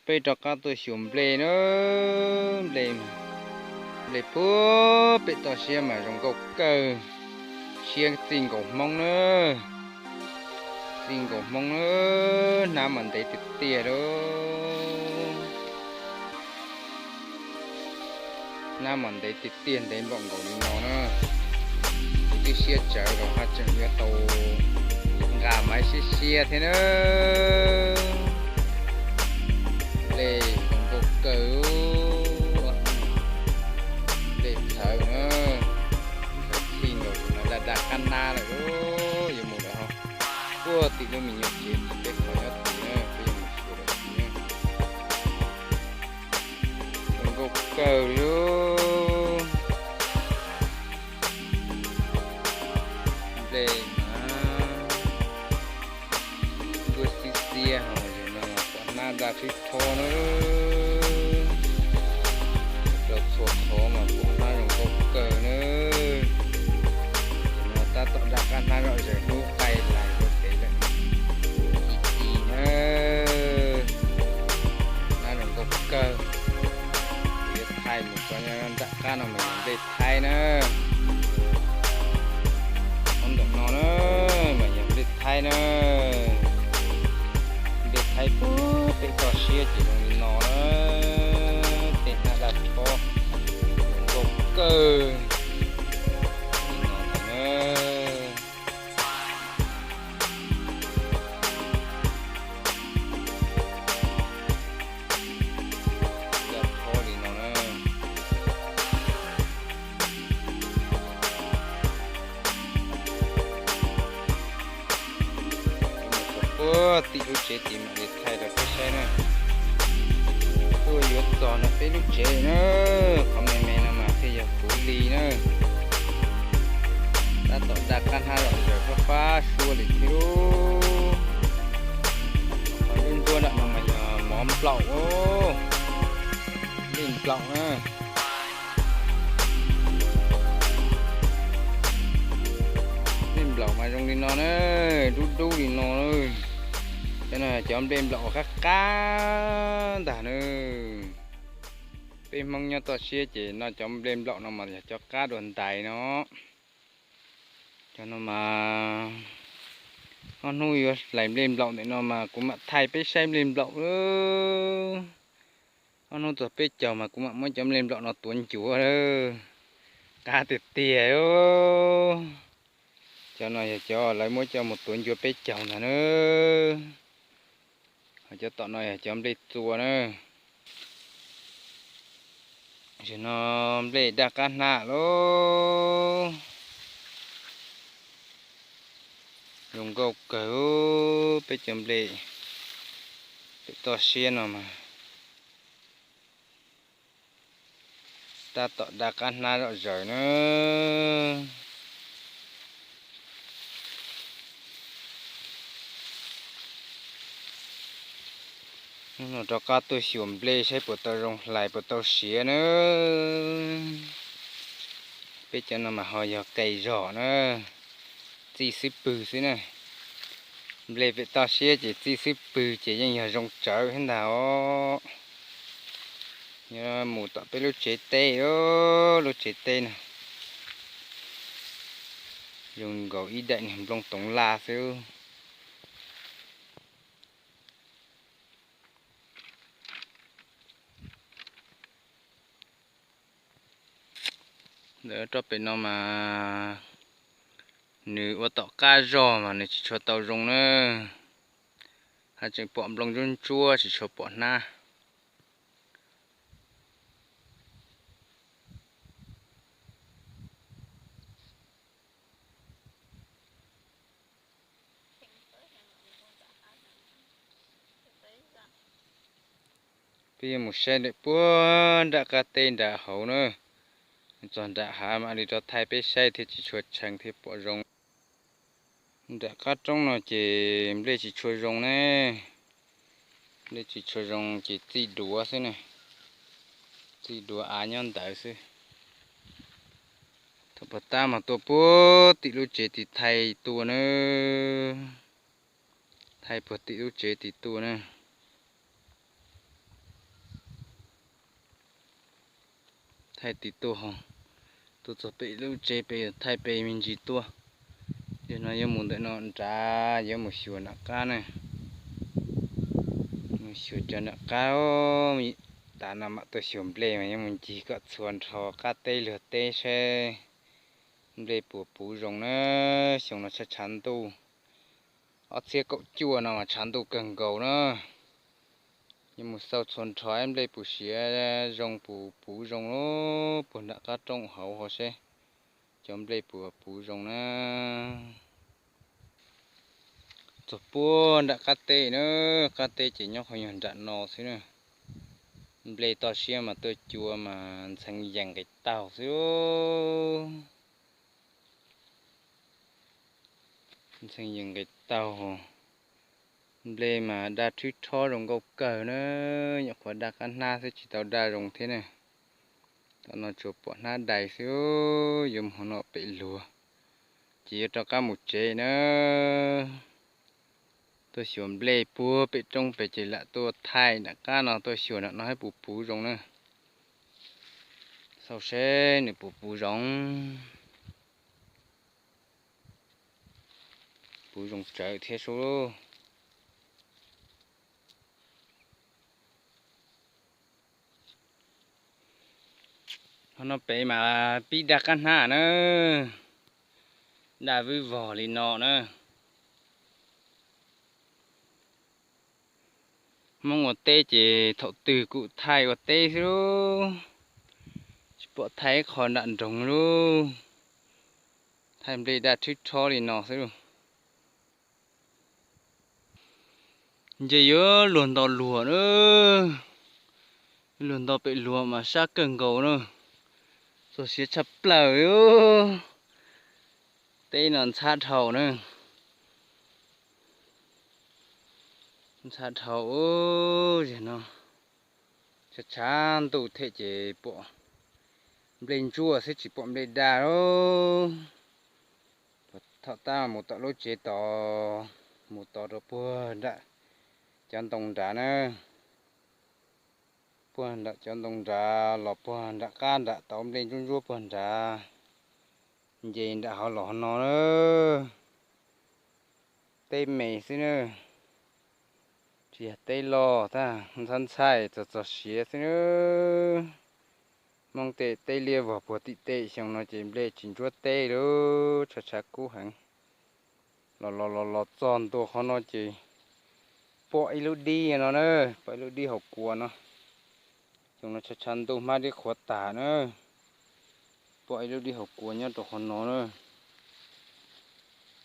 Peb rov qab tuaj xyuas nplej na, nplej, nplej puag pem toj siab mas zoo nkauj kawg, siab txij nkaus hmoob na, txij nkaus hmoob na, hnab mas ntev tiag tiag lauj. Hnab mas ntev tiag tiag, ntev npaum nkaus li no na. Kuv twb siab tsawv los haj tseem yuav tau nqa mas siab siab thiab na. Nplej zoo nkauj kawg, nplej txhawv na, txhawv txij nkaus li no, daj daj qab hnab lawm lauj. Yuav mus lawm ho, puag tim lub me nyuam tsev tim peb qhov nyob tid na, peb yuav mus xyuas lawm tid na. Zoo nkauj kawg li. Nplej mas nkuaj xiab xiab ho, no pom hnab daj sib thob na. Rau txhua qhov mas pom hnab zoo nkauj kawg na. No tab tom daj qab hnab zom zaws, hnub qaij lais rau pem lawm. Ib ti na, hnab zoo nkauj kawg. Kuv yuav thaij mus tso, nram qab no mas yog nplej Thaib na. Qhov ntawm no na mas yog nplej Thaib na. Nplej Thaib puag pem toj siab ces zoo li no na. Tej hnab daj thob zoo nkauj kawg li no ntag na. Daj thob li no na. Puag tim lub tsev tid mam li thaij rau peb saib na. Tuaj yuav txog ntawm peb lub tsev na, qhov me me no mas thiaj yog kuv li na. Tab tom daj qab hnab zom zaws fab fab sua li thiab lauj. Qhov ntsuab ntsuab nram no mas yog mov nplaum, nplej nplaum na. Nplej nplaum mas zoo li no na, dub dub li no. Cov no cov nplej nplaum qab qab ntag na. Peb Hmoob nyob toj siab ces no cov nplej nplaum no mas yog cov qab dua ntais no. Cov no mas ob hnub yuav hlais nplej nplaum ntawm no mas kuv mam thaij peb saib nplej nplaum. Ob hnub txog peb caug mas kuv mam muab cov nplej nplaum no tuav ncuav. Qab tiag tiag. Cov no yog cov lawv muab coj mus tuav ncuav peb caug ntag na. Ho cov tom no yog cov nplej txua na. Tam sim no nplej daj qab hnab lauj. Zoo nkauj kawg peb cov nplej pem toj siab no mas. Tab tom daj qab hnab zom zaws na. Hnub no rov qab tuaj xyuas nplej saib puas tau zoo hlais puas tau siav na. Peb cov no mas ho yog qe zog na, txij xwb pwg xwb na. Nplej pem toj siab ces txij xwb pwg ces yeej yog zoo tsawv thiab ntag os. Nyob mus tom peb lub tsev teb, lub tsev teb no zoo nkaus ib daim niag nplooj toov laj xwb. Ntawm rau pem no mas nws ua tom qab zog mas nws tsis tshua tau zoo na. Haj tseem pom nplooj ntsuab ntsuab tsis tshua pom hnab. Peb yuav mus saib lawm puag nram qab teb nram hauv na. Txog nram hav mam li rov thaij peb saib thiaj tsis tshua tshee thiaj pom zoo. Nram qab roob no ces nplej tsis tshua zoo ne. Nplej tsis tshua zoo ces txij duav xwb ne. Txij duav av nyob ntawd xwb. Thaum puag ta mas tuaj puag tim lub tsev tim thaij tuaj na. Thaij puag tim lub tsev tim tuaj na. Thaij tiv tuaj ho, tuaj txog pem lub tsev pem thaij pem me ntsis tuaj. Yog no yuav mus ntawm no nrad yuav mus xyuas nram qab na. Mus xyuas cov nram qab, tas no mam tuaj xyuas nplej mas yuav mus ncig kom txhua nrho qab teb luag teb seb nplej puas puv zoo na. Xyoo no tshav tshav ntuj, ob txhiab kaum cuaj no mas tshav ntuj kawg nkaus na. Yuav mus xauj txhua nrho nplej puas siav zoo puas puv zoo lub puag nram qab rooj hauv ho seb cov nplej puas puv zoo na. Txog puag nram qab teb na, qab teb ces nyob qhov nyuag nram no xwb na. Nplej toj siab mas tuaj cua mas ntxhee yees nqis taug xwb. Ntxhee yees nqis taug. Nplej mas daj rhwb rhob zoo nkauj kawg na, nyuam qhuav daj qab hnab xwb tsis tau daj zoo thiab na. Tam no tsuas pom hnab dais xwb, yuav mus no pem luag, ces yuav rov qab mus tsev na. Tuaj xyuas nplej puag pem roob pem ces lam tuaj thaij nram qab no tuaj xyuas nram no hab puas puv zoo na. Xauj seb nws puas puv zoo. Puv zoo tsawv thiab sub. Qhov no pem mas pib daj qab hnab na, daj vwb vog li no na. Hmoob ua teb ces thaum twg kuj thaij ua teb xwb lub, tsis pom thaij ib qho nram nroog lub. Thaij nplej daj rhwb rhob li no xwb lub. Nce yuav luag nto luag na, luag nto pem luag mas sab kawg nkaus na, txog siav tshaj plaws. Teb no ntxhab dhau na, ntxhab dhau. Zig no tshav tshav ntuj thiab ces pom nplej ntsuab xwb tsis pom nplej daj lub. Thaum tab mus tom lub tsev tod, mus tod rau puag nram cov ntoo nrad na, puag nram cov ntoo nrad los puag nram qab nram tau nplej ntsuab ntsuab puag nrad, nce nram hauv los no na. Teb me xwb na, tsis yog teb loj tab, ntxhab ntxhaij txog txog siav xwb na. Hmoob tej teb liab vog puag tim tej xyoo no ces nplej tsis ntsuab teb lub, tshav tshav kub heev. Los los los los txog ntua qhov no ces pom ib lub dib no na, pom ib lub dib hauv kuas no. Xyoo no tshav tshav ntuj hmab dib qhuav tas na, pom ib lub dib hauv kuas nyob rau qhov no na.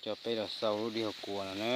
Coj peb los xauj lub dib hauv kuas no na.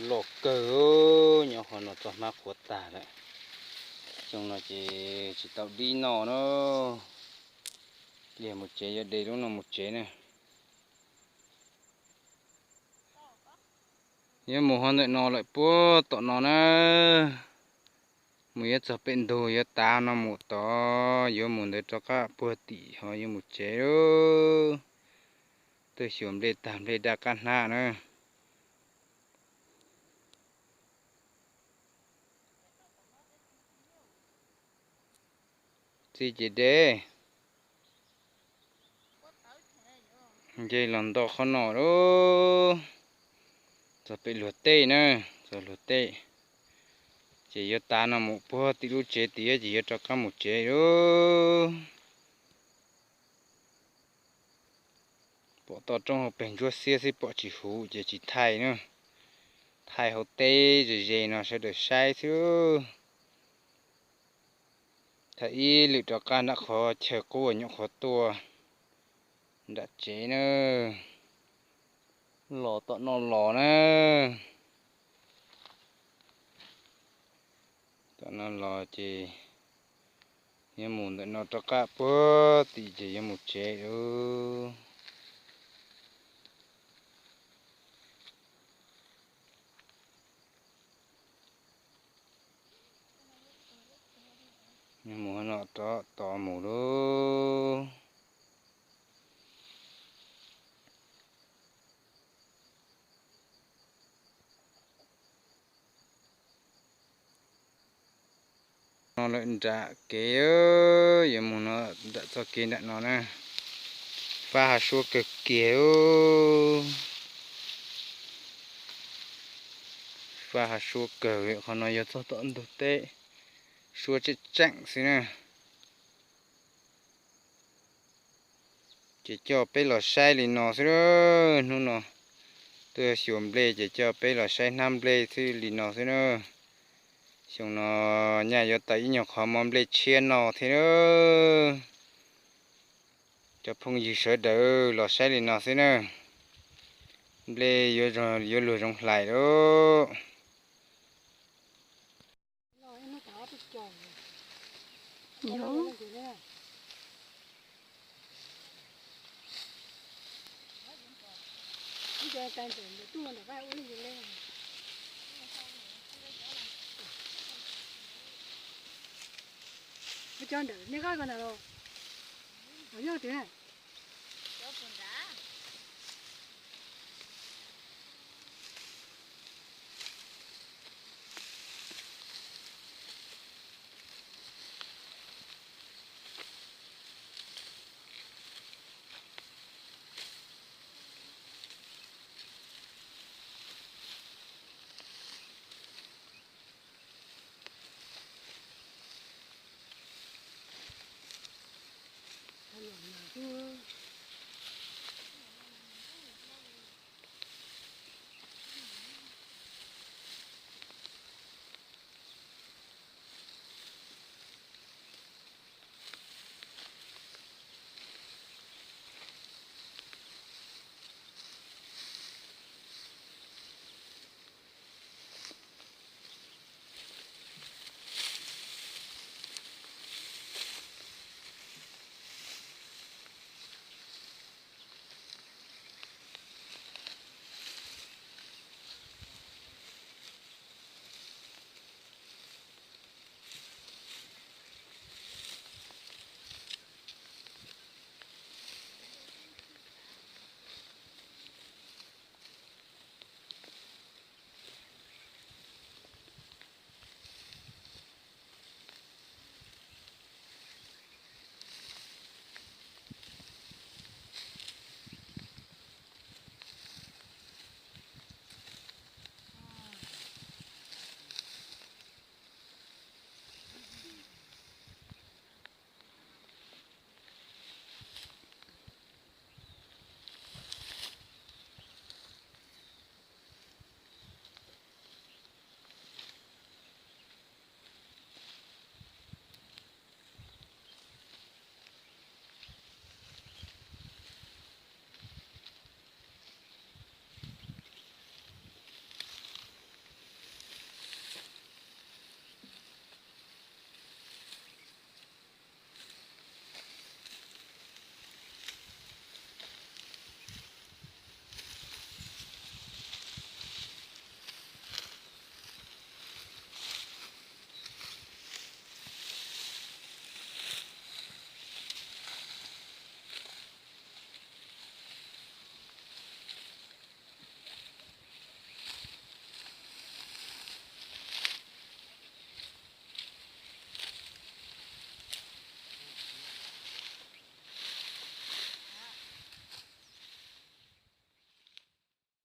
Loj kawg, nyob qhov no txog hmab qhuav tag lawm. Xyoo no ces tsis tau dib noj na. Pliag mus tsev, yuav de lub no mus tsev na. Yuav mus ho ntawm no lawm puag tom no na. Mus yuav txog pem ntug yuav tav no mus tod, yuav mus ntawd rov qab puag tim ho yuav mus tsev lawm. Tuaj xyuas nplej tag nplej daj qab hnab na. Txiv ces de, nce los nto qhov no lawm. Txog pem luag tej na, txog luag tej, ces yuav tav no mus puag tim lub tsev tid ces yuav rov qab mus tsev lawm. Pom toj roob hauv pes ntsuab xiab xwb pom tsis huv ces tsis thaij na. Thaij hauv teb ze ze no sawv daws saib xwb. Thaij ib lwm rov qab nram qhov chaw qub nyuam qhuav tuaj nram tsev na. Los tom no los na. Tom no los ces yuav mus ntawm no rov qab puag tim ces yuav mus tsev lawm. Mus no rov tod mus lawm. No lawm nram kev, yuav mus no nram txoj kev nram no na. Fab hav suab kawg kiag. Fab hav suab kawg, qhov no yog txog tom ntug teb, suab tseem tseem xwb na. Ces coj peb los saib li no xwb na. Hnub no tuaj xyuas nplej ces coj peb los saib hnab nplej xwb li no xwb na. Xyoo no nyaj yuav tau ib nyuag qhov mov nplej tshiab no thiab na. Cov phooj ywg sawv daws los saib li no xwb na. Nplej yuav luag zoo hlais lauj. Cov ntawm nej qab ko na los? Yog tiag. Los mas kuj